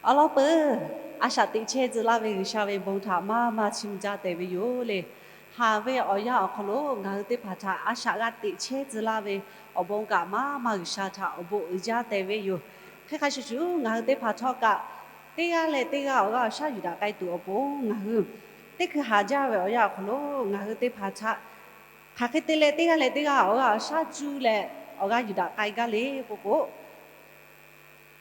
Awˬ lawn peuˬ, a shaꞈ teꞈ chehˇ tcuh laˇ ve G'uiˬsha ve bon htaꞈ maˇ maˇ chiˇ mvuh jaˇ tehꞈ ve yoˬ le. Haˍ ve awˬ yanˇ awˬ hk'aw lo ngaˬ hui teˇ hpaˍ htaꞈ a shaꞈ g'a teꞈ chehˇ tcuh laˇ ve awˬ bon kaꞈ maˇ maˇ G'uiˬsha htaꞈ awˬ bon uiˍ jaˇ tehꞈ ve yoˬ. Hk'e hk'a shuˍ shuˍ, ngaˬ hui teˇ hpaˍ htawˇ kaꞈ teˇ g'aˇ leh teˇ g'aˇ awˬ g'aˇ awˬ shaˉ yuˬ daꞈ k'ai tuˬ awˬ pon, ngaˬ hui teˇ hkui haˍ jaˇ ve awˬ yanˇ awˬ hk'aw lo ngaˬ hui teˇ hpaˍ htaꞈ hk'aˬ hk'e te leh teˇ g'aˇ leh teˇ g'aˇ awˬ g'aˇ awˬ shaˉ cuˇ leh awˬ g'aˇ yuˬ daꞈ k'ai gaˇ le k'oˆ k'o,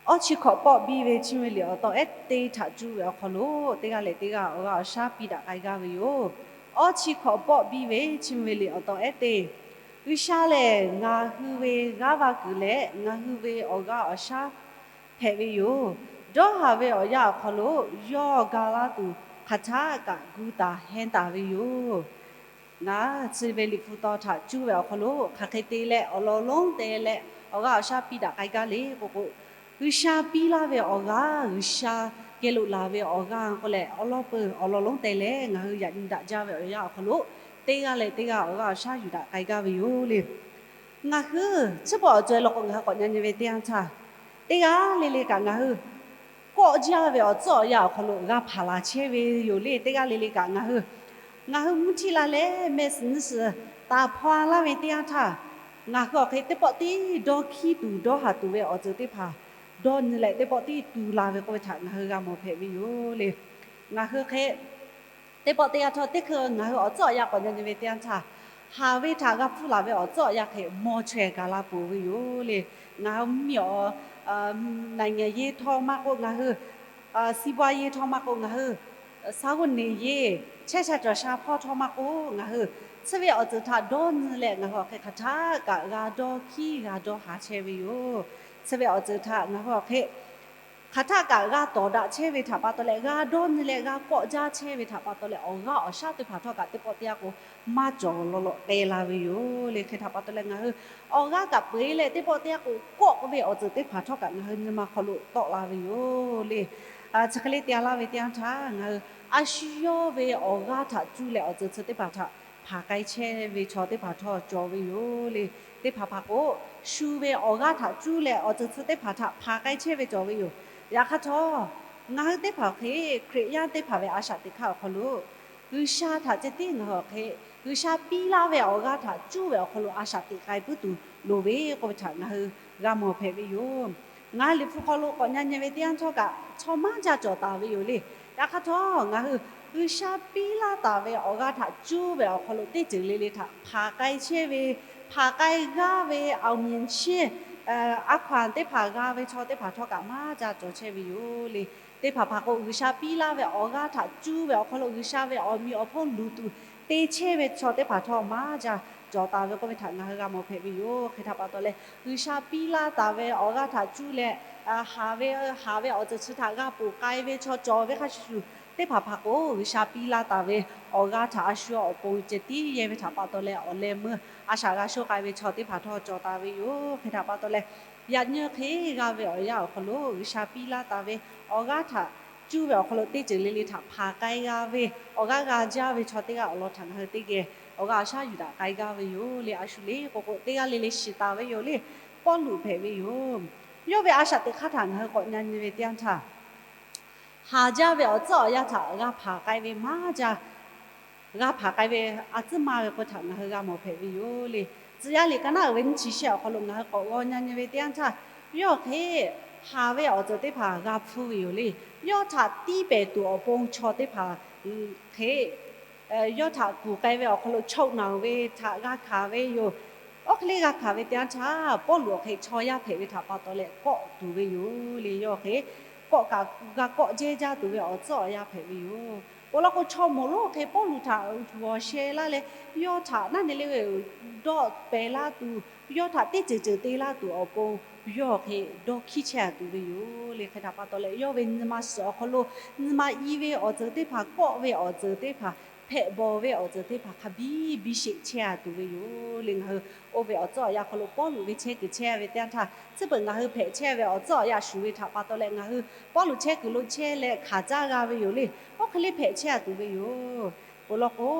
Awˇ chi hkawꞈ pawˆ biˇ ve chiˇ mvuh ve liꞈ awˬ taw ehˉ teˇ htaꞈ cuˇ ve awˬ hk'aw lo, teˇ g'aˇ leh teˇ g'aˇ awˬ g'aˇ awˬ shaˉ piˇ daꞈ k'ai gaˇ ve yoˬ. Awˇ chi hkawꞈ pawˆ biˇ ve chiˇ mvuh ve liꞈ awˬ taw ehˉ teˇ, G'uiˬsha lehˬ ngaˬ hui ve g'aˇ va kuiˬ leh ngaˬ hui ve awˬ g'aˇ awˬ shaˉ hpehꞈ ve yoˬ. Dawˇ haˍ ve awˬ yanˇ awˬ hk'aw lo yawˇ ga laˇ tuˬ hk'aˬ htaˆ kaꞈ gu taˍ hehnˇ taˍ ve yoˬ. Ngaˬ chi ve liꞈ hpu taw htaꞈ cuˇ ve awˬ hk'aw lo hk'aˬ hk'e te leh awˬ lawn lonˉ te leh awˬ g'aˇ awˬ shaˉ piˇ daꞈ k'ai gaˇ le k'oˆ k'o, G'uiˬsha piˇ laˇ ve awˬ g'aˇ, G'uiˬsha geh lo laˬ ve awˬ g'aˇ k'oˆ leh awˬ lawn peuˬ awˬ lawn lonˉ te leh ngaˬ hui yaꞈ nyi daꞈ jaˇ ve awˬ yanˇ awˬ hk'aw lo, teˇ g'aˇ leh teˇ g'aˇ awˬ g'aˇ awˬ shaˉ yuˬ daꞈ k'ai gaˇ ve yoˬ le. Ngaˬ hui chi beuꞈ awˬ ceuˬ lo k'o ngaˬ hui k'awꞈ nyi nyi ve teˇ yanˇ htaˇ, teˇ g'aˇ le le kaꞈ ngaˬ hui kawˆ jaˇ ve awˬ tcuhˉ awˬ yanˇ awˬ hk'aw lo g'a hpaˍ laˬ chehˇ ve yoˬ le. Teˇ g'aˇ le le kaꞈ ngaˬ hui, ngaˬ hui mvuhˇ htiˇ la leh mehˆ suhˍ nyiˇ suhˍ taˍ hpaw laˇ ve teˇ yanˇ htaˇ, ngaˬ hui awˬ hk'e teˇ pawˆ tiˉ dawˇ hkiˇ tuˬ dawˇ haˍ tuˬ ve awˬ ceuˬ teˇ hpaˍ dawˇ nyi leh teˇ pawˆ tiˉ tu la ve k'oˆ ve htaꞈ ngaˬ hui g'a mawˬ hpehꞈ ve yoˬ le. Ngaˬ hui hk'e teˇ pawˆ teˇ yanˇ htawˇ teˇ hkui ngaˬ hui awˬ tcuhˉ awˬ yanˇ k'awꞈ nyi nyi ve teˇ yanˇ htaˇ, haˍ ve htaꞈ g'a hpfuhˇ laˬ ve awˬ tcuhˉ awˬ yanˇ hk'e mawˇ chaweh gaˬ la peuˬ ve yoˬ le. Ngaˬ hui mvuhˇmiˬ awˬ နိုင်ငံရေး htawˇ maˇ k'oˆ, ngaˬ hui စီးပွားရေး htawˇ maˇ k'oˆ, ngaˬ hui စားဝတ်နေရေး chehˇ sha cawˬ sha hpawˇ htawˇ maˇ k'oˆ, ngaˬ hui chi ve awˬ ceuˬ htaꞈ dawˇ nyi leh ngaˬ hui awˬ hk'e hk'aˬ htaˆ kaꞈ g'a dawˇ hkiˇ g'a dawˇ haˍ chehˇ ve yoˬ. Chi ve awˬ ceuˬ htaꞈ ngaˬ hui awˬ hk'e hk'aˬ htaˆ kaꞈ g'a tawˍ daꞈ chehˇ ve htaꞈ pa taw leh, g'a dawˇ nyi leh g'a kawˆ jaˇ chehˇ ve htaꞈ pa taw leh, awˬ g'aˇ awˬ shaˉ teˇ hpaˍ htawˇ kaꞈ teˇ pawˆ teˇ yanˇ k'o maˇ cawˬ law law k'ai la ve yoˬ le. Hk'e htaꞈ pa taw leh ngaˬ hui awˬ g'aˇ kaꞈ peu eˬ leh teˇ pawˆ teˇ yanˇ k'o kawˆ ve awˬ ceuˬ teˇ hpaˍ htawˇ kaꞈ ngaˬ hui nyi ma hk'aw lo tawˆ la ve yoˬ le. Chi hk'e le te a laˇ ve teˇ yanˇ htaˇ ngaˬ hui a shu yawˇ ve awˬ g'aˇ htaꞈ cuˇ leh awˬ ceuˬ chi teˇ hpaˍ htaꞈ hpanˍ k'ai chehˇ ve chaw teˇ hpaˍ htawˇ cawˬ ve yoˬ le. Teˇ hpaˍ hpaˍ k'o, shu ve awˬ g'aˇ htaꞈ cuˇ leh awˬ ceuˬ chi teˇ hpaˍ htaꞈ hpanˍ k'ai chehˇ ve cawˬ ve yoˬ. Yaꞈ hk'aˇ htawˇ, ngaˬ hui teˇ hpaˍ awˬ hk'e Hkriꞈ yaˇ teˇ hpaˍ ve a shaꞈ teꞈ hk'aˇ awˬ hk'aw lo, G'uiˬsha htaꞈ ceh tiˉ ngaˬ hui awˬ hk'e G'uiˬsha piˇ laˇ ve awˬ g'aˇ htaꞈ cuˇ ve awˬ hk'aw lo a shaꞈ teꞈ k'ai puiˉ tuˬ loˍ ve k'oˆ ve htaꞈ ngaˬ hui g'a mawˬ hpehꞈ ve yoˬ. Ngaˬ hui liꞈ hpu hk'aw lo k'awꞈ nyi nyi ve teˇ yanˇ htawˇ kaꞈ chaw maˇ jaˇ cawˬ taˍ ve yoˬ le. Yaꞈ hk'aˇ htawˇ, ngaˬ hui G'uiˬsha piˇ laˇ taˍ ve awˬ g'aˇ htaꞈ cuˇ ve awˬ hk'aw lo teˇ ceuˬ le le htaꞈ hpanˍ k'ai chehˇ ve, hpanˍ k'ai g'aˇ ve awˬ miˬ chiˇ a hkaw-anˬ teˇ hpaˍ g'a ve chaw teˇ hpaˍ htawˇ kaꞈ maˇ jaˇ cawˬ chehˇ ve yoˬ le. Teˇ hpaˍ hpaˍ k'o, G'uiˬsha piˇ laˇ ve awˬ g'aˇ htaꞈ cuˇ ve awˬ hk'aw lo G'uiˬsha ve awˬ meꞈ awˬ hponˇ luˬ tuˬ te chehˇ ve chaw teˇ hpaˍ htawˇ maˇ jaˇ cawˬ taˍ ve k'oˆ ve htaꞈ ngaˬ hui g'a mawˬ hpehꞈ ve yoˬ. Hk'e htaꞈ pa taw leh, G'uiˬsha piˇ laˇ taˍ ve awˬ g'aˇ htaꞈ cuˇ leh haˍ ve, haˍ ve awˬ ceuˬ chi htaꞈ g'a ponˬ k'ai ve chaw cawˬ ve hk'a shuˍ shuˍ, teˇ hpaˍ hpaˍ k'o G'uiˬsha piˇ laˇ taˍ ve awˬ g'aˇ htaꞈ a shu awˬ pon ceh tiˉ yehˇ ve htaꞈ pa taw leh, awˬ leh meuˇ a shaꞈ g'a shoˆ k'ai ve chaw teˇ hpaˍ htawˇ cawˬ taˍ ve yoˬ. Hk'e htaꞈ pa taw leh, yaꞈ nyi hk'e g'a ve awˬ yanˇ awˬ hk'aw lo G'uiˬsha piˇ laˇ taˍ ve awˬ g'aˇ htaꞈ cuˇ ve awˬ hk'aw lo teˇ ceuˬ le le htaꞈ hpanˍ k'ai g'a ve awˬ g'aˇ g'a jaˇ ve chaw teˇ g'aˇ awˬ lawn htaꞈ ngaˬ hui teˇ geh awˬ g'aˇ awˬ shaˉ yuˬ daꞈ k'ai gaˇ ve yoˬ le. A shu le k'o k'o, teˇ g'aˇ le le shiˍ taˍ ve yoˬ le. Pawˇluꞈ hpehꞈ ve yoˬ. Yawˇ ve a shaꞈ teꞈ hk'aˇ htaꞈ ngaˬ hui k'awꞈ nyi nyi ve teˇ yanˇ htaˇ, haˍ jaˇ ve awˬ tcuhˉ awˬ yanˇ htaꞈ g'a hpanˍ k'ai ve maˇ jaˇ, g'a hpanˍ k'ai ve a tcuhˉ maˇ ve k'oˆ htaꞈ ngaˬ hui g'a mawˬ hpehꞈ ve yoˬ le. Tcuh yaˇ liꞈ ka naˉ uiˍ ve nyiˇ chi shehˆ awˬ hk'aw lo ngaˬ hui k'awꞈ g'aw nyi nyi ve teˇ yanˇ htaˇ, yawˇ hk'e haˍ ve awˬ ceuˬ teˇ hpaˍ g'a hpfuhˇ ve yoˬ le. Yawˇ htaꞈ tiˇ pehˍ tuˬ awˬ pon chaw teˇ hpaˍ hk'e yawˇ htaꞈ kuˬ k'ai ve awˬ hk'aw lo choˆ naˬ ve htaꞈ g'a hkanˍ ve yoˬ. Oˇ hk'e le g'a hkanˍ ve teˇ yanˇ htaˇ, Pawˇluꞈ awˬ hk'e chaw yaˇ hpehꞈ ve htaꞈ pa taw leh kawˆ tuˬ ve yoˬ le. Yawˇ hk'e kawˆ kaꞈ g'a kawˆ jehˇ jaˇ tuˬ ve awˬ tcuhˉ awˬ yanˇ hpehꞈ ve yoˬ. Awˬ lawn k'o, chaw moˍ lonˉ hk'e Pawˇluꞈ htaꞈ g'awˬ sheh laˇ leh, yawˇ htaꞈ naˉ ne le dawˆ pehˍ laˇ tuˬ, yawˇ htaꞈ teˇ ceuˬ ceuˬ te laˇ tuˬ awˬ pon yawˇ hk'e dawˇ hkiˇ chehˇ a tuˬ ve yoˬ le. Hk'e htaꞈ pa taw leh, yawˇ ve nyi ma suhˍ awˬ hk'aw lo nyi ma i ve awˬ ceuˬ teˇ hpaˍ, kawˆ ve awˬ ceuˬ teˇ hpaˍ, hpehꞈ bawˬ ve awˬ ceuˬ teˇ hpaˍ hk'a biˇ biˇ sheˍ chehˇ a tuˬ ve yoˬ le. Ngaˬ hui oˇ ve awˬ tcuhˉ awˬ yanˇ hk'aw lo Pawˇluꞈ ve chehˇ kuiˬ chehˇ ve teˇ yanˇ htaˇ, chi beuꞈ ngaˬ hui hpehꞈ chehˇ ve awˬ tcuhˉ awˬ yanˇ shuˍ ve htaꞈ pa taw leh ngaˬ hui Pawˇluꞈ chehˇ kuiˬ lo chehˇ leh hkanˍ caˇ g'a ve yoˬ le. Oˇ hk'e le hpehꞈ chehˇ a tuˬ ve yoˬ. Awˬ lawn k'o,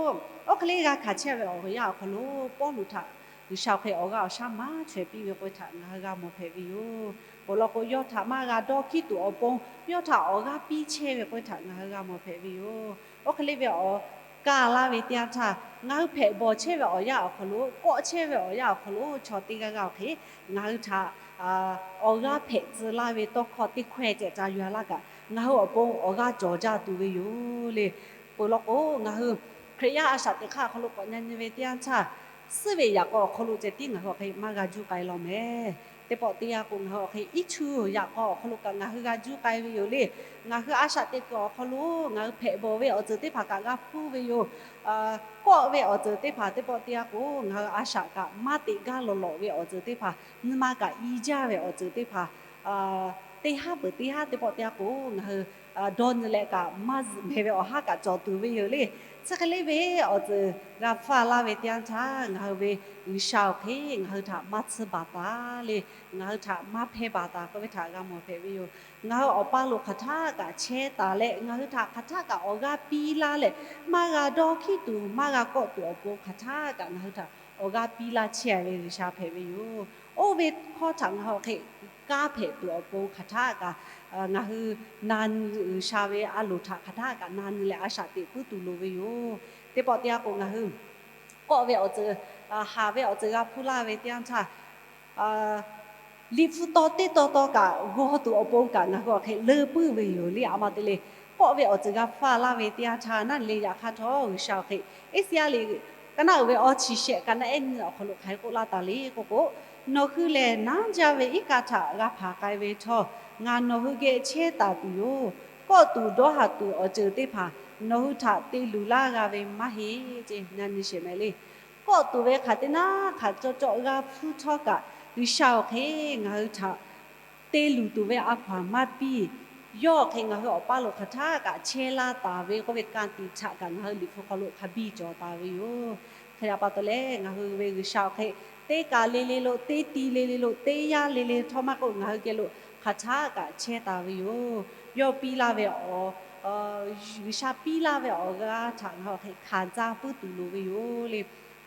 oˇ hk'e le g'a hkanˍ chehˇ ve awˬ yanˇ awˬ hk'aw lo Pawˇluꞈ htaꞈ G'uiˬsha awˬ hk'e awˬ g'aˇ awˬ shaˉ maˇ chaweh piˇ ve k'oˆ ve htaꞈ ngaˬ hui g'a mawˬ hpehꞈ ve yoˬ. Awˬ lawn k'o, yawˇ htaꞈ maˇ g'a dawˇ hkiˉ tuˬ awˬ pon yawˇ htaꞈ awˬ g'aˇ piˇ chehˇ ve k'oˆ ve htaꞈ ngaˬ hui g'a mawˬ hpehꞈ ve yoˬ. Oˇ hk'e le ve awˬ kaˇ laˇ ve teˇ yanˇ htaˇ, ngaˬ hui hpehꞈ bawˬ chehˇ ve awˬ yanˇ awˬ hk'aw lo, kawˆ chehˇ ve awˬ yanˇ awˬ hk'aw lo, chaw teˇ g'aˇ g'aˇ awˬ hk'e ngaˬ hui htaꞈ awˬ g'aˇ hpehꞈ tcuh laˇ ve tawˇ hkawˇ teˇ hkawehˇ ceh ca yuˬ laˇ kaꞈ, ngaˬ hui awˬ pon awˬ g'aˇ cawˬ jaˇ tuˬ ve yoˬ le. Peuˬ law k'o, ngaˬ hui Hkriꞈ yaˇ a shaꞈ teꞈ hk'aˇ awˬ hk'aw lo k'awꞈ nyi nyi ve teˇ yanˇ htaˇ, suhˉ ve yaꞈ k'aw awˬ hk'aw lo ceh tiˉ ngaˬ hui awˬ hk'e maˇ g'a juˇ k'ai law mehˍ. Teˇ pawˆ teˇ yanˇ k'o, ngaˬ hui awˬ hk'e iˉ chuˇ yaꞈ k'aw awˬ hk'aw lo kaꞈ ngaˬ hui g'a juˇ k'ai ve yoˬ le. Ngaˬ hui a shaꞈ teꞈ kuiˬ awˬ hk'aw lo ngaˬ hui hpehꞈ bawˬ ve awˬ ceuˬ teˇ hpaˍ kaꞈ g'a hpuˇ ve yoˬ. Kawˆ ve awˬ ceuˬ teˇ hpaˍ teˇ pawˆ teˇ yanˇ k'o, ngaˬ hui a shaꞈ kaꞈ maˇ teꞈ gaˇ lawˬ lawꞈ ve awˬ ceuˬ teˇ hpaˍ, nyi ma kaꞈ i jaˇ ve awˬ ceuˬ teˇ hpaˍ, teˇ haˉ peuˬ teˇ haˉ teˇ pawˆ teˇ yanˇ k'o, ngaˬ hui dawˇ nyi leh kaꞈ maˇ zuhꞈ mehˍ ve awˬ haˉ kaꞈ cawˬ tuˬ ve yoˬ le. Chi hk'e le ve awˬ ceuˬ g'a hpuˇ laˇ ve teˇ yanˇ htaˇ, ngaˬ hui ve G'uiˬsha awˬ hk'e ngaˬ hui htaꞈ maˇ tsuhˇ baˬ taˍ le, ngaˬ hui htaꞈ maˇ hpehˇ baˬ taˍ k'oˆ ve htaꞈ g'a mawˬ hpehꞈ ve yoˬ. Ngaˬ hui awˬ paˇ lo hk'aˬ htaˇ kaꞈ chehˇ taˍ leh, ngaˬ hui htaꞈ hk'aˬ htaˇ kaꞈ awˬ g'aˇ piˇ laˇ leh, maˇ g'a dawˇ hkiˉ tuˬ maˇ g'a kawˆ tuˬ awˬ pon hk'aˬ htaˇ kaꞈ ngaˬ hui htaꞈ awˬ g'aˇ piˇ laˇ chehˇ ve G'uiˬsha hpehꞈ ve yoˬ. Oˇ ve hkawˇ htaꞈ ngaˬ hui awˬ hk'e kaˇ hpehꞈ tuˬ awˬ pon hk'aˬ htaˇ kaꞈ, ngaˬ hui na nyi G'uiˬsha ve a loˍ htaꞈ hk'aˬ htaˇ kaꞈ na nyi leh a shaꞈ teꞈ puiˉ tuˬ loˍ ve yoˬ. Teˇ pawˆ teˇ yanˇ k'o, ngaˬ hui kawˆ ve awˬ ceuˬ, haˍ ve awˬ ceuˬ g'a hpuˇ laˇ ve teˇ yanˇ htaˇ, Liꞈ hpu taw teˇ taw taw kaꞈ g'aw tuˬ awˬ pon kaꞈ ngaˬ hui awˬ hk'e leuˉ puiˉ ve yoˬ le. A ma te le, kawˆ ve awˬ ceuˬ g'a hpuˇ laˇ ve teˇ yanˇ htaˇ, naˉ le yaꞈ hk'aˇ htawˇ G'uiˬsha awˬ hk'e Iˉsaˍyaˆ liꞈ ka naˆ uiˍ ve awˇ chi shehˆ ka naˆ ehˉ nyiˇ awˬ hk'aw lo hk'aˬ hk'e k'oˆ laˇ taˍ le k'oˆ k'o, Nawˬ hui lehˬ naˉ jaˇ ve iˉ kaˆ htaꞈ g'a hpanˍ k'ai ve htawˇ, ngaˬ nawˬ hui geh chehˇ taˍ tuˬ yoˬ. Kawˆ tuˬ dawˇ haˍ tuˬ awˬ ceuˬ teˇ hpaˍ nawˬ hui htaꞈ te luˬ laˇ g'a ve maˇ heˆ ce. Nyi nyi sheˍ mehˍ le. Kawˆ tuˬ ve hk'aˬ teˇ naˉ hk'aˬ cawˇ cawˇ g'a hpuˇ htawˇ kaꞈ, G'uiˬsha awˬ hk'e ngaˬ hui htaꞈ te luˬ tuˬ ve a hkaw anˬ maˇ piˇ. Yawˇ awˬ hk'e ngaˬ hui awˬ paˇ lo hk'aˬ htaˇ kaꞈ chehˇ laˇ taˍ ve k'oˆ ve ka tiꞈ htaꞈ kaꞈ ngaˬ hui Liꞈ hpu hk'aw lo hk'a biˇ cawˬ taˍ ve yoˬ. Hk'e te pa taw leh, ngaˬ hui ve G'uiˬsha awˬ hk'e teˇ kaˬ le le lo, teˇ ti le le lo, teˇ yanˇ le le htawˇ maˇ k'oˆ, ngaˬ hui geh lo hk'aˬ htaˇ kaꞈ chehˇ taˍ ve yoˬ. Yawˇ piˇ laˇ ve awˬ, G'uiˬsha piˇ laˇ ve awˬ g'aˇ htaꞈ ngaˬ hui awˬ hk'e hkanˍ caˇ puiˉ tuˬ loˍ ve yoˬ le.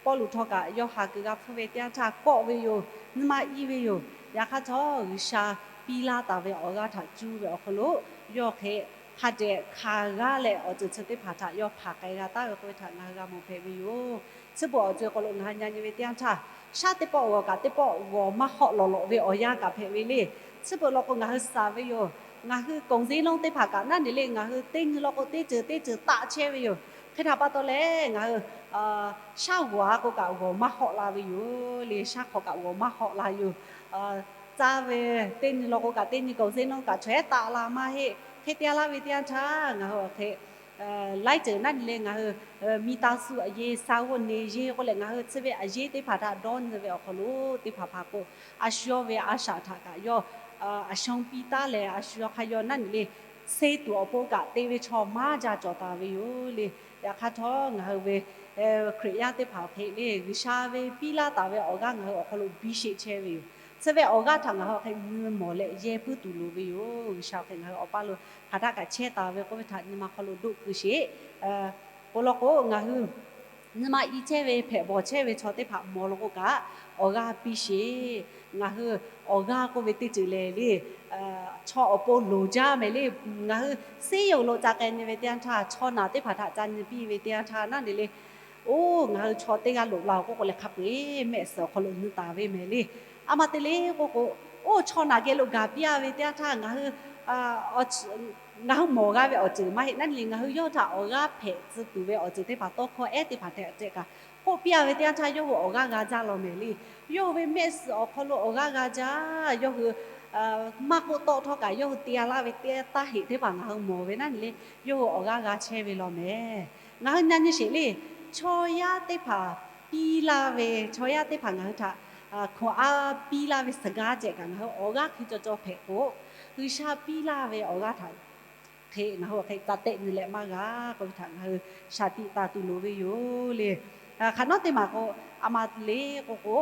Pawˇluꞈ htawˇ kaꞈ yawˇ ha kuiˬ g'a hpuˇ ve teˇ yanˇ htaˇ kawˆ ve yoˬ. Nyi ma i ve yoˬ. Yaꞈ hk'aˇ htawˇ, G'uiˬsha piˇ laˇ taˍ ve awˬ g'aˇ htaꞈ cuˇ ve awˬ hk'aw lo, yawˇ hk'e hk'a dehꞈ hkanˍ g'aˇ leh awˬ ceuˬ chi teˇ hpaˍ htaꞈ yawˇ hpanˍ k'ai g'a taˉ ve k'oˆ ve htaꞈ ngaˬ hui g'a mawˬ hpehꞈ ve yoˬ. Chi beuꞈ awˬ ceuˬ hk'aw lo ngaˬ hui nyi nyi ve teˇ yanˇ htaˇ, shaˉ teˇ pawˆ g'awˬ kaꞈ teˇ pawˆ g'awˬ maˇ hawˆ lawˬ lawꞈ ve awˬ yanˇ kaꞈ hpehꞈ ve le. Chi beuꞈ law k'o, ngaˬ hui shaˍ ve yoˬ. Ngaˬ hui ကုန်ဈေးနှုန်း teˇ hpaˍ kaꞈ naˉ ne le, ngaˬ hui teˇ nyi law k'o teˇ ceuˬ teˇ ceuˬ taˆ chehˇ ve yoˬ. Hk'e htaꞈ pa taw leh, ngaˬ hui shaˉ g'awˬ a k'o kaꞈ g'awˬ maˇ hawˆ la ve yoˬ le. Shaˉ hk'awꞈ kaꞈ g'awˬ maˇ hawˆ la yoˬ. Caˇ ve teˇ nyi law k'o kaꞈ teˇ nyi ကုန်ဈေးနှုန်း kaꞈ chaweh taˆ la maˇ heˆ. Hk'e te laˇ ve teˇ yanˇ htaˇ, ngaˬ hui awˬ hk'e laiˉ ceuˬ naˉ ne le, ngaˬ hui မိသားစု အရေး, စားဝတ်နေရေး k'oˆ leh ngaˬ hui chi ve a yeˉ teˇ hpaˍ htaꞈ dawˇ nyi ve awˬ hk'aw lo teˇ hpaˍ hpaˍ k'o, a shu yawˇ ve a shaꞈ htaꞈ kaꞈ yawˇ a shawˇ piˇ taˉ leh, a shu yawˇ hk'aˇ yawˇ naˉ ne le, se tuˬ awˬ pon kaꞈ te ve chaw maˇ jaˇ cawˬ taˍ ve yoˬ le. Yaꞈ hk'aˇ htawˇ, ngaˬ hui ve Hkriꞈ yaˇ teˇ hpaˍ awˬ hk'e le, G'uiˬsha ve piˇ laˇ taˍ ve awˬ g'aˇ ngaˬ hui awˬ hk'aw lo biˇ sheˆ chehˇ ve yoˬ. Chi ve awˬ g'aˇ htaꞈ ngaˬ hui awˬ hk'e nyi mawˬ leh yehˇ puiˉ tuˬ loˍ ve yoˬ. G'uiˬsha awˬ hk'e ngaˬ hui awˬ paˇ lo hk'aˬ htaˇ kaꞈ chehˇ taˍ ve k'oˆ ve htaꞈ nyi ma hk'aw lo doˆ keu sheˍ. Peuˬ law k'o, ngaˬ hui nyi ma i chehˇ ve hpehꞈ bawˬ chehˇ ve chaw teˇ hpaˍ mawˬ law k'o kaꞈ, awˬ g'aˇ piˇ sheˍ. Ngaˬ hui awˬ g'aˇ k'oˆ ve teˇ ceuˬ lehˬ le, chaw awˬ pon loˍ jaˇ mehˍ le. Ngaˬ hui ဆေးရုံ lo ca k'ai nyi ve teˇ yanˇ htaˇ, chaw naˬ teˇ hpaˍ htaꞈ ca nyi piˇ ve teˇ yanˇ htaˇ naˉ ne le, oˇ ngaˬ hui chaw teˇ g'aˇ loꞈ la-oˬ k'oˆ k'o leh, hk'a peu-eˬ mehˆ suhˍ awˬ hk'aw lo nyi taˍ ve mehˍ le. A ma te le k'oˆ k'o, oˇ chaw naˬ geh lo gaˬ piˇ-a ve teˇ yanˇ htaˇ, ngaˬ hui ngaˬ hui mawˬ g'a ve awˬ ceuˬ maˇ heˆ naˉ ne le, ngaˬ hui yawˇ htaꞈ awˬ g'aˇ hpehꞈ tcuh tuˬ ve awˬ ceuˬ teˇ hpaˍ tawˇ hkawˇ ehˉ teˇ hpaˍ htaꞈ ceh kaꞈ k'oˆ piˇ-a ve teˇ yanˇ htaˇ, yawˇ hui awˬ g'aˇ g'a jaˇ law mehˍ le. Yawˇ hui ve mehˆ suhˍ awˬ hk'aw lo awˬ g'aˇ g'a jaˇ. Yawˇ hui maˇ k'oˆ tawˆ htawˇ kaꞈ, yawˇ hui te-a laˇ ve teˇ taˇ heꞈ teˇ hpaˍ ngaˬ hui mawˬ ve naˉ ne le, yawˇ hui awˬ g'aˇ g'a chehˇ ve law mehˍ. Ngaˬ hui nyi nyi sheˍ le, chaw yaˇ teˇ hpaˍ piˇ laˇ ve, chaw yaˇ teˇ hpaˍ ngaˬ hui htaꞈ hkaw-anˉ piˇ laˇ ve စကား ceh kaꞈ ngaˬ hui awˬ g'aˇ hk'e cawˬ cawˬ hpehꞈ k'o, G'uiˬsha piˇ laˇ ve awˬ g'aˇ htaꞈ hk'e ngaˬ hui awˬ hk'e ca tehˆ nyi leh maˇ g'a k'oˆ ve htaꞈ ngaˬ hui shaˍ tiꞈ taˍ tuˬ loˍ ve yoˬ le. Hk'aˬ nawˉ teˇ maˬ k'o, a ma le k'oˆ k'o,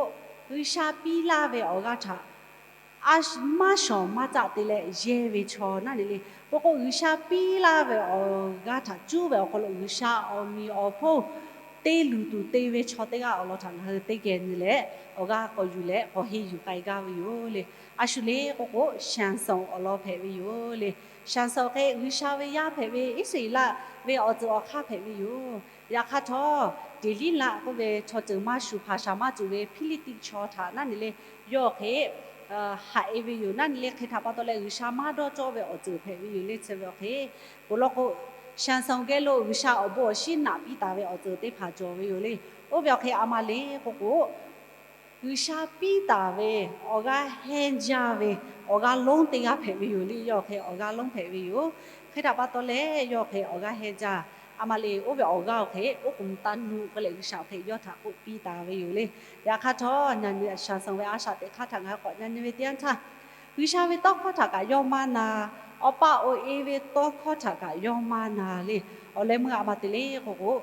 G'uiˬsha piˇ laˇ ve awˬ g'aˇ htaꞈ maˇ shawˍ maˇ caˆ te leh yehˇ ve chaw naˉ ne le. Peuˬ k'o, G'uiˬsha piˇ laˇ ve awˬ g'aˇ htaꞈ cuˉ ve awˬ hk'aw lo G'uiˬsha awˬ miˬ awˬ hponˇ te luˬ tuˬ te ve chaw teˇ g'aˇ awˬ lawn htaꞈ ngaˬ hui teˇ geh nyi leh, awˬ g'aˇ k'awꞈ yuˬ leh k'awꞈ henˇ yuˬ k'ai gaˇ ve yoˬ le. A shu le k'oˆ k'o, แซมสัน awˬ lawn hpehꞈ ve yoˬ le. แซมสัน hk'e G'uiˬsha ve yaˇ hpehꞈ ve, Iˉsaˍreˍlaˆ ve awˬ ceuˬ awˬ hk'aˇ hpehꞈ ve yoˬ. Yaꞈ hk'aˇ htawˇ, Deˍliˉlaˆ k'oˆ ve chaw ceuˬ maˇ shuˍ, hpaˍ shaˍ maˇ cawˬ ve Hpiˇliˇtiˆ chaw htaꞈ naˉ ne le, yawˇ hk'e haꞈ e ve yoˬ. Naˉ ne le hk'e htaꞈ pa taw leh G'uiˬsha maˇ dawˇ cawˇ ve awˬ ceuˬ hpehꞈ ve yoˬ le. Chi ve awˬ hk'e, peuˬ law k'o, แซมสัน geh lo G'uiˬsha awˬ bon awˬ shinˉ naꞈ piˇ taˍ ve awˬ ceuˬ teˇ hpaˍ cawˬ ve yoˬ le. Oˇ ve awˬ hk'e a ma le k'oˆ k'o, G'uiˬsha piˇ taˍ ve awˬ g'aˇ hehnˇ jaˇ ve awˬ g'aˇ lonˉ teˇ g'aˇ hpehꞈ ve yoˬ le. Yawˇ hk'e awˬ g'aˇ lonˉ hpehꞈ ve yoˬ. Hk'e htaꞈ pa taw leh yawˇ hk'e awˬ g'aˇ hehnˇ jaˇ. A ma le, oˇ ve awˬ g'aˇ awˬ hk'e oˉ k'oˍ mvuh taˇ nuˆ k'oˆ leh G'uiˬsha awˬ hk'e yawˇ htaꞈ k'oˆ piˇ taˍ ve yoˬ le. Yaꞈ hk'aˇ htawˇ, แซมสัน ve a shaꞈ teꞈ hk'aˇ htaꞈ ngaˬ hui k'awꞈ nyi nyi ve teˇ yanˇ htaˇ, G'uiˬsha ve tawˇ hkawˇ htaꞈ kaꞈ yawˇ maˇ na, awˬ pa awˬ e ve tawˇ hkawˇ htaꞈ kaꞈ yawˇ maˇ na le. Awˬ leh meuˇ a ma te le k'oˆ k'o,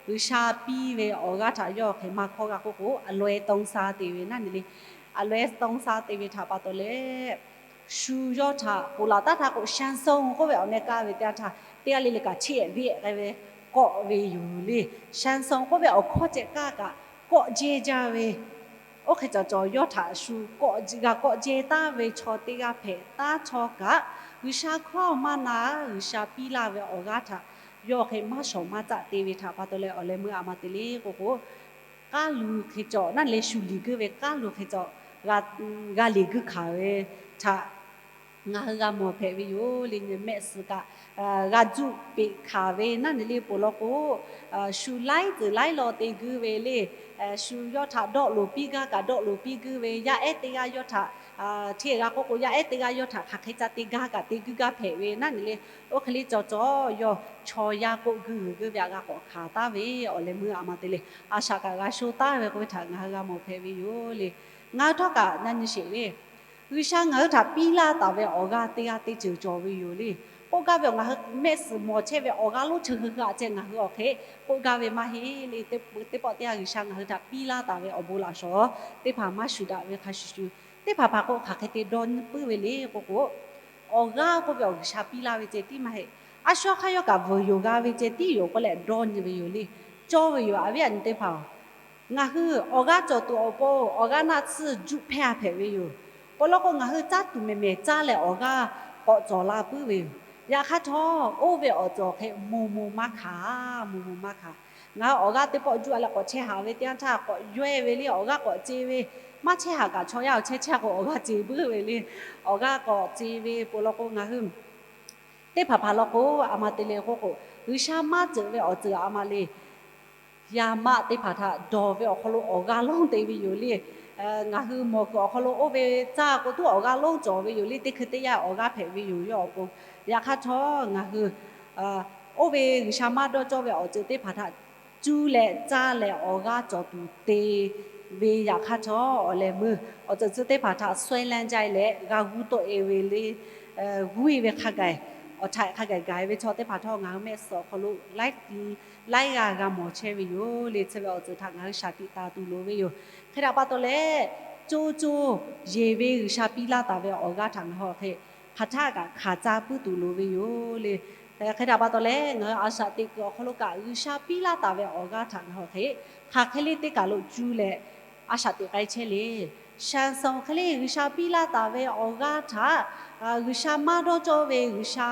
G'uiˬsha piˇ ve awˬ g'aˇ htaꞈ yawˇ hk'e maˇ hkawˇ g'a k'oˆ k'o, อร่อยตรงสาร te ve naˉ ne le, อร่อยตรงสาร te ve htaꞈ pa taw leh, shu yawˇ htaꞈ ponˬ laˬ taˉ htaˇ k'o, แซมสัน k'oˆ ve awˬ meh kaˇ ve teˇ yanˇ htaˇ, teˇ g'aˇ le le kaꞈ cheˇ ve k'ai ve k'awˆ ve yoˬ le. แซมสัน k'oˆ ve awˬ hkawˇ ceh kaˇ kaꞈ kawˆ jehˇ jaˇ ve, oˇ hk'e cawˬ cawˬ yawˇ htaꞈ shu kawˆ g'a kawˆ jehˇ taˍ ve chaw teˇ g'aˇ hpehꞈ taˉ htawˇ kaꞈ, G'uiˬsha hkawˇ maˇ na, G'uiˬsha piˇ laˇ ve awˬ g'aˇ htaꞈ yawˇ hk'e maˇ shawˍ maˇ caˆ te ve htaꞈ pa taw leh, awˬ leh meuˇ a ma te le k'oˆ k'o, k'aˉ lu hk'e cawˬ naˉ ne le, shu liꞈ guiˇ ve k'aˉ lu hk'e cawˬ g'a liꞈ guiˇ hkanˍ ve htaꞈ ngaˬ hui g'a mawˬ hpehꞈ ve yoˬ le. Nyi mehˆ suhˍ kaꞈ g'a juˆ peꞈ hkanˍ ve naˉ ne le, ponˬ law k'o, shu laiˉ ceuˬ laiˉ law te guiˇ ve le. Shu yawˇ htaꞈ dawˆ loˍ piˇ gaˇ kaꞈ dawˆ loˍ piˇ guiˇ ve, yaˇ ehˉ teˇ g'aˇ yawˇ htaꞈ, hteˇ g'a k'oˆ k'o, yaˇ ehˉ teˇ g'aˇ yawˇ htaꞈ hk'aˬ hk'e ca te gaˇ kaꞈ te guiˇ gaˇ hpehꞈ ve naˉ ne le. Oˇ hk'e le cawˬ cawˬ yawˇ chaw yaˇ k'oˆ guiˇ g'uiˬ guiˇ ve htaꞈ g'a k'awꞈ hkanˍ taˍ ve, awˬ leh meuˇ a ma te le, a shaꞈ kaꞈ g'a sho taˍ ve k'oˆ ve htaꞈ ngaˬ hui g'a mawˬ hpehꞈ ve yoˬ le. Ngaˬ hui htawˇ kaꞈ na nyi sheˍ ve, G'uiˬsha ngaˬ hui htaꞈ piˇ laˇ taˍ ve awˬ g'aˇ teˇ g'aˇ teˇ ceuˬ cawˬ ve yoˬ le. K'oˆ gaˇ ve awˬ, ngaˬ hui mehˆ suhˍ mawˬ chehˇ ve awˬ g'aˇ lonˉ chi hk'e hk'e ceh ngaˬ hui awˬ hk'e k'oˆ gaˇ ve maˇ heˆ le. Teˇ pawˆ teˇ yanˇ G'uiˬsha ngaˬ hui htaꞈ piˇ laˇ taˍ ve awˬ bon laꞈ shawˍ teˇ hpaˍ maˇ shuˍ daꞈ ve hk'a shuˍ shuˍ, teˇ hpaˍ hpaˍ k'o hk'aˬ hk'e te dawˇ nyi puiˉ ve le k'oˆ k'o, awˬ g'aˇ k'oˆ ve awˬ G'uiˬsha piˇ laˇ ve ceh tiˉ maˇ heˆ. A shu hk'aˇ yawˇ kaꞈ vuiˬ yoˬ g'a ve ceh tiˉ yoˬ k'oˆ leh dawˇ nyi ve yoˬ le. Cawˇ ve yoˬ, a viˉ a nyi teˇ hpaˍ-oˬ. Ngaˬ hui awˬ g'aˇ cawˬ tuˬ awˬ pon awˬ g'aˇ naˆ tsuhˇ juˆ hpehˇ a hpehꞈ ve yoˬ. Ponˬ law k'o, ngaˬ hui caˇ tuˬ mehˬ mehˬ caˇ leh awˬ g'aˇ k'awꞈ cawˬ la puiˉ ve yoˬ. Yaꞈ hk'aˇ htawˇ, oˇ ve awˬ cawˬ hk'e moˬ moˬ maˇ hkanˍ, moˬ moˬ maˇ hkanˍ. Ngaˬ hui awˬ g'aˇ teˇ pawˆ juˆ a leh k'awꞈ chehˇ haˍ ve teˇ yanˇ htaˇ k'awꞈ yawehˇ ve le, awˬ g'aˇ k'awꞈ ce ve, maˇ chehˇ haˍ kaꞈ chaw yaˇ awˬ chehˇ chehˇ k'o awˬ g'aˇ ce puiˉ ve le, awˬ g'aˇ k'awꞈ ce ve. Ponˬ law k'o, ngaˬ hui teˇ hpaˍ hpaˍ law k'o, a ma te le k'oˆ k'o, G'uiˬsha maˇ ceuˬ ve awˬ ceuˬ a ma le. Yaˇ maˆ teˇ hpaˍ htaꞈ dawˬ ve awˬ hk'aw lo awˬ g'aˇ lonˉ te ve yoˬ le. Ngaˬ hui mawˬ kuiˬ awˬ hk'aw lo oˇ ve caˇ k'o tuˉ awˬ g'aˇ lonˉ cawˬ ve yoˬ le. Teˇ hkui teˇ yanˇ awˬ g'aˇ hpehꞈ ve yoˬ yawˇ awˬ pon. Yaꞈ hk'aˇ htawˇ, ngaˬ hui oˇ ve G'uiˬsha maˇ dawˇ cawˇ ve awˬ ceuˬ teˇ hpaˍ htaꞈ cuˇ leh caˇ leh awˬ g'aˇ cawˬ tuˬ te ve yaꞈ hk'aˇ htawˇ, awˬ leh meuˇ awˬ ceuˬ chi teˇ hpaˍ htaꞈ ဆွဲလန်း jaˇ leh g'a g'uˇ tawˆ e ve le, g'uˇ e ve hk'a gaˬ, awˬ htaiꞈ hk'a gaˬ gaˬ e ve chaw teˇ hpaˍ htawˇ ngaˬ hui mehˆ suhˍ awˬ hk'aw lo laiˉ g'aˇ g'a mawˬ chehˇ ve yoˬ le. Chi ve awˬ ceuˬ htaꞈ ngaˬ hui shaˍ tiꞈ taˍ tuˬ loˍ ve yoˬ. Hk'e htaꞈ pa taw leh, co co yeˬ ve G'uiˬsha piˇ laˇ taˍ ve awˬ g'aˇ htaꞈ ngaˬ hui awˬ hk'e hk'aˬ htaˇ kaꞈ hkanˍ caˇ puiˉ tuˬ loˍ ve yoˬ le. Hk'e htaꞈ pa taw leh, ngaˬ hui a shaꞈ teꞈ kuiˬ awˬ hk'aw lo kaꞈ G'uiˬsha piˇ laˇ taˍ ve awˬ g'aˇ htaꞈ ngaˬ hui awˬ hk'e hk'aˬ hk'e le teˇ kaˬ lo cuˇ leh a shaꞈ teꞈ k'ai chehˇ le. แซมสัน hk'e le G'uiˬsha piˇ laˇ taˍ ve awˬ g'aˇ htaꞈ G'uiˬsha maˇ dawˇ cawˇ ve G'uiˬsha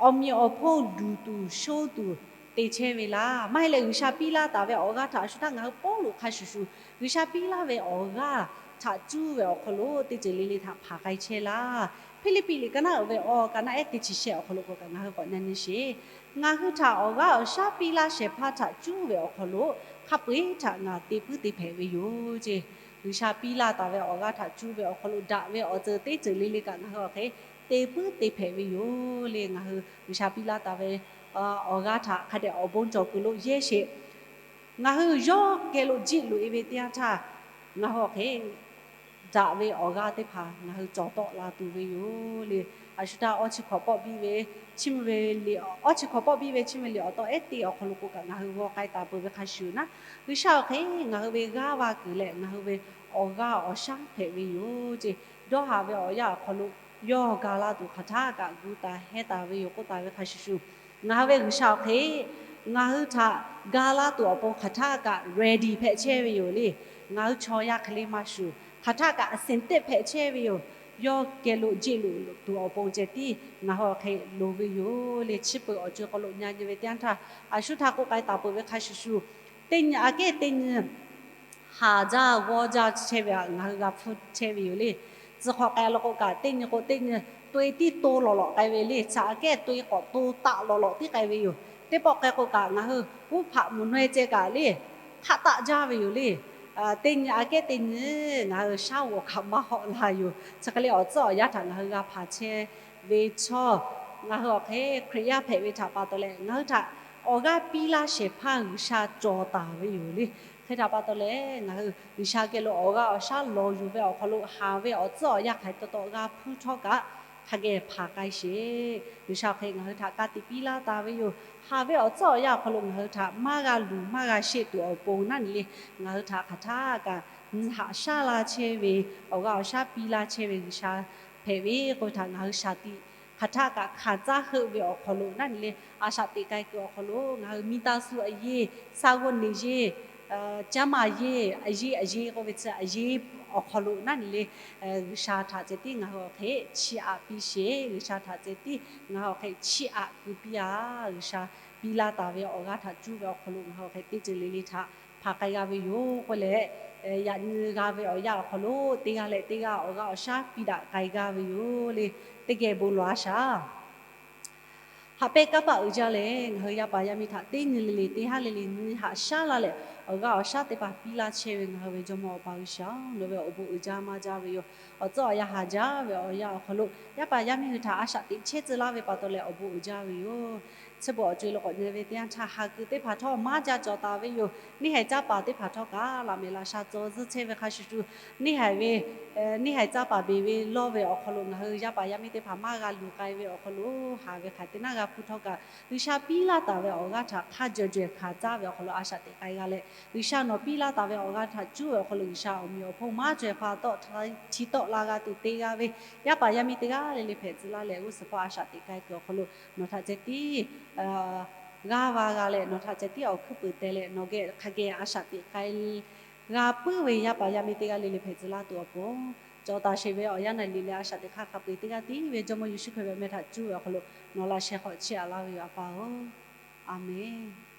awˬ meꞈ awˬ hponˇ duˬ tuˬ shoˇ tuˬ te chehˇ ve laˇ. Maˇ heˆ leh, G'uiˬsha piˇ laˇ taˍ ve awˬ g'aˇ htaꞈ shu htaˇ ngaˬ hui pawˇ loꞈ hk'a shuˍ shuˍ, G'uiˬsha piˇ laˇ ve awˬ g'aˇ htaꞈ cuˇ ve awˬ hk'aw lo teˇ ceuˬ le le htaꞈ hpanˍ k'ai chehˇ laˇ. Hpiˇliˇpiˆ liꞈ ka naˉ uiˍ ve awˬ ka naˉ ehˉ teˇ chi shehˆ awˬ hk'aw lo k'o kaꞈ ngaˬ hui k'awꞈ nyi nyi sheˍ. Ngaˬ hui htaꞈ awˬ g'aˇ awˬ shaˉ piˇ laˇ shehˍ hpaˇ htaꞈ cuˇ ve awˬ hk'aw lo hk'a peu eˬ htaꞈ ngaˬ te puiˉ te hpehꞈ ve yoˬ ceˇ. G'uiˬsha piˇ laˇ taˍ ve awˬ g'aˇ htaꞈ cuˇ ve awˬ hk'aw lo daꞈ ve awˬ ceuˬ teˇ ceuˬ le le kaꞈ ngaˬ hui awˬ hk'e te puiˉ te hpehꞈ ve yoˬ le. Ngaˬ hui G'uiˬsha piˇ laˇ taˍ ve awˬ g'aˇ htaꞈ hk'a dehꞈ awˬ bon cawˬ kuiˬ lo yehˇ sheˍ. Ngaˬ hui yawˇ geh lo jiˆ loꞈ e ve teˇ yanˇ htaˇ, ngaˬ hui awˬ hk'e daꞈ ve awˬ g'aˇ teˇ hpaˍ ngaˬ hui cawˬ tawˆ la tuˬ ve yoˬ le. A shu htaˇ awˇ chi hkawꞈ pawˆ biˇ ve, chi mvuh ve liꞈ, awˇ chi hkawꞈ pawˆ biˇ ve chi mvuh ve liꞈ awˬ taw ehˉ teˇ awˬ hk'aw lo k'o kaꞈ ngaˬ hui g'aw k'ai taˍ peuˬ ve hk'a shuˍ naˉ, G'uiˬsha awˬ hk'e ngaˬ hui ve g'aˇ va kuiˬ leh ngaˬ hui ve awˬ g'aˇ awˬ shaˉ hpehꞈ ve yoˬ ceˇ. Dawˇ haˍ ve awˬ yanˇ awˬ hk'aw lo yawˇ ga laˇ tuˬ hk'aˬ htaˇ kaꞈ gu taˍ heh taˍ ve yoˬ k'oˆ taˍ ve hk'a shuˍ shuˍ, ngaˬ hui ve G'uiˬsha awˬ hk'e Ngaˬ hui htaꞈ ga laˇ tuˬ awˬ pon hk'aˬ htaˆ kaꞈ ready hpehꞈ chehˇ ve yoˬ le. Ngaˬ hui chaw yaˇ hk'e le maˇ shuˍ, hk'aˬ htaˆ kaꞈ a sehˍ teꞈ hpehꞈ chehˇ ve yoˬ. Yawˇ geh lo jeˆ loꞈ tuˬ awˬ pon ceh tiˉ ngaˬ hui awˬ hk'e loˍ ve yoˬ le. Chi peuˬ awˬ co-e hk'aw lo nyi nyi ve teˇ yanˇ htaˇ, a shu htaꞈ k'oˆ k'ai taˍ peuˬ ve hk'a shuˍ shuˍ, teˇ nyi aꞈ kehˉ teˇ nyi haˍ jaˇ g'awˇ jaˇ chehˇ ve htaꞈ ngaˬ hui g'a hpuˇ chehˇ ve yoˬ le. Tcuh hk'awꞈ k'ai lo k'o kaꞈ, teˇ nyi k'o teˇ nyi to-e tiˉ to lawꞈ lawꞈ k'ai ve le. Chi aꞈ kehˉ to-e k'awꞈ to taˆ lawꞈ lawꞈ tiˉ k'ai ve yoˬ. Teˇ pawˆ k'ai k'o kaꞈ, ngaˬ hui uˉ hpaꞈ mvuhˇ naw-e ceh kaꞈ le, hk'aˆ taˆ jaˇ ve yoˬ le. Teˇ nyi aꞈ kehˉ teˇ nyi ngaˬ hui shaˉ g'awˬ kaꞈ maˇ hawˆ la yoˬ. Chi hk'e le awˬ tcuhˉ awˬ yanˇ htaꞈ ngaˬ hui g'a hpanˍ chehˇ ve chaw, ngaˬ hui awˬ hk'e Hkriꞈ yaˇ hpehꞈ ve htaꞈ pa taw leh, ngaˬ hui htaꞈ awˬ g'aˇ piˇ laˇ shehˍ hpaˇ G'uiˬsha cawˬ taˍ ve yoˬ le. Hk'e htaꞈ pa taw leh, ngaˬ hui G'uiˬsha geh lo awˬ g'aˇ awˬ shaˉ lawˬ yuˬ ve awˬ hk'aw lo haˍ ve awˬ tcuhˉ awˬ yanˇ hk'aˬ hk'e taw taw g'a hpuˇ htawˇ kaꞈ, hk'a geh hpanˍ k'ai sheˍ. G'uiˬsha hk'e ngaˬ hui htaꞈ ka tiꞈ piˇ laˇ taˍ ve yoˬ. Haˍ ve awˬ tcuhˉ awˬ yanˇ awˬ hk'aw lo ngaˬ hui htaꞈ maˇ g'a luˬ maˇ g'a sheˆ tuˬ awˬ pon naˉ nyi le, ngaˬ hui htaꞈ hk'aˬ htaˆ kaꞈ nyi haꞈ shaˉ la chehˇ ve, awˬ g'aˇ awˬ shaˉ piˇ laˇ chehˇ ve G'uiˬsha hpehꞈ ve k'oˆ ve htaꞈ ngaˬ hui shaˍ tiꞈ hk'aˬ htaˆ kaꞈ hkanˍ caˇ heuˆ ve awˬ hk'aw lo naˉ nyi le, a shaꞈ teꞈ k'ai kuiˬ awˬ hk'aw lo ngaˬ hui miˬ taˇ suh a yeˇ, sa g'awˇ neˬ yeˇ, caˉ maˇ yeˇ, a yeˇ a yeˇ k'oˆ ve chi a yeˇ awˬ hk'aw lo naˉ nyi le, G'uiˬsha htaꞈ ceh tiˉ ngaˬ hui awˬ hk'e chiˇ aꞈ piˇ sheˍ. G'uiˬsha htaꞈ ceh tiˉ ngaˬ hui awˬ hk'e chiˇ aꞈ keu piˇ-a. G'uiˬsha piˇ laˇ taˍ ve awˬ g'aˇ htaꞈ cuˇ ve awˬ hk'aw lo ngaˬ hui awˬ hk'e teˇ ceuˬ le le htaꞈ hpanˍ k'ai g'a ve yoˬ k'oˆ leh, yaꞈ nyi g'a ve awˬ yanˇ awˬ hk'aw lo teˇ g'aˇ leh teˇ g'aˇ awˬ g'aˇ awˬ shaˉ piˇ daꞈ k'ai gaˇ ve yoˬ le. Teˇ geh bon lawˬ-a shaˍ. Haꞈ pehnˇ kanˇ paˆ uiˍ jaˇ leh, ngaˬ hui yaˇ paˍ yaˇ miˇ htaꞈ teˇ nyi le le teˇ haˉ le le nyi haꞈ shaˉ laˇ leh, awˬ g'aˇ awˬ shaˉ teˇ hpaˍ piˇ laˇ chehˇ ve ngaˬ hui ve Jawˇmawˇ Awˬ pa G'uiˬsha-oˬ, nawˬ ve awˬ bon uiˍ jaˇ maˇ jaˇ ve yoˬ. Awˬ tcuhˉ awˬ yanˇ haˍ jaˇ ve awˬ yanˇ awˬ hk'aw lo yaˇ paˍ yaˇ miˇ hui htaꞈ a shaꞈ teꞈ chehˇ tcuh laˇ ve pa taw leh awˬ bon uiˍ jaˇ ve yoˬ. Chi beuꞈ awˬ co-e lo k'awꞈ nyi ve teˇ yanˇ htaˇ, haˍ kuiˬ teˇ hpaˍ htawˇ maˇ jaˇ cawˬ taˍ ve yoˬ. Neˇ haiˬ caˇ paˍ teˇ hpaˍ htawˇ kaꞈ laꞈ mehˍ laꞈ sha tcuh zuhˇ chehˇ ve hk'a shuˍ shuˍ, neˇ haiˬ ve neˇ haiˬ caˇ paˍ beˬ ve lawˇ ve awˬ hk'aw lo ngaˬ hui yaˇ paˍ yaˇ miˇ teˇ hpaˍ maˇ g'a luˬ k'ai ve awˬ hk'aw lo, haˍ ve hk'aˬ teˇ naˉ g'a hpuˇ htawˇ kaꞈ, G'uiˬsha piˇ laˇ taˍ ve awˬ g'aˇ htaꞈ hk'a jawˬ jawˬ hkanˍ caˇ ve awˬ hk'aw lo a shaꞈ teꞈ k'ai g'a leh, G'uiˬsha nawˬ piˇ laˇ taˍ ve awˬ g'aˇ htaꞈ cuˇ ve awˬ hk'aw lo G'uiˬsha awˬ meꞈ awˬ hponˇ maˇ caweh hpa tawˆ hti tawˆ la g'a tuˬ te g'a ve yaˇ paˍ yaˇ miˇ teˇ g'aˇ le le hpehꞈ tcuh laˇ leh, g'uˇ suhˍ hpawˇ a shaꞈ teꞈ k'ai kuiˬ awˬ hk'aw lo nawˬ htaꞈ ceh tiˉ g'aˇ va g'a leh, nawˬ htaꞈ ceh tiˉ awˬ hkuiˉ puiˍ teh leh nawˬ geh hk'a geh a shaꞈ teꞈ k'ai g'a puiˉ ve yaˇ paˍ yaˇ miˇ teˇ g'aˇ le le hpehꞈ tcuh laˇ tuˬ awˬ pon, cawˬ taˍ sheˍ ve awˬ yanˇ naˬ liꞈ leh a shaꞈ teꞈ hk'aˇ hk'a peu-eˬ teˇ g'aˇ tiˉ ve Jawˇmawˇ Yeˍsuˆ Hkriꞈ ve awˬ meh htaꞈ cuˇ ve awˬ hk'aw lo nawˬ laꞈ sheh hk'awꞈ chiˇ aꞈ laˇ ve yoˬ, A pa-oˬ. A menˬ.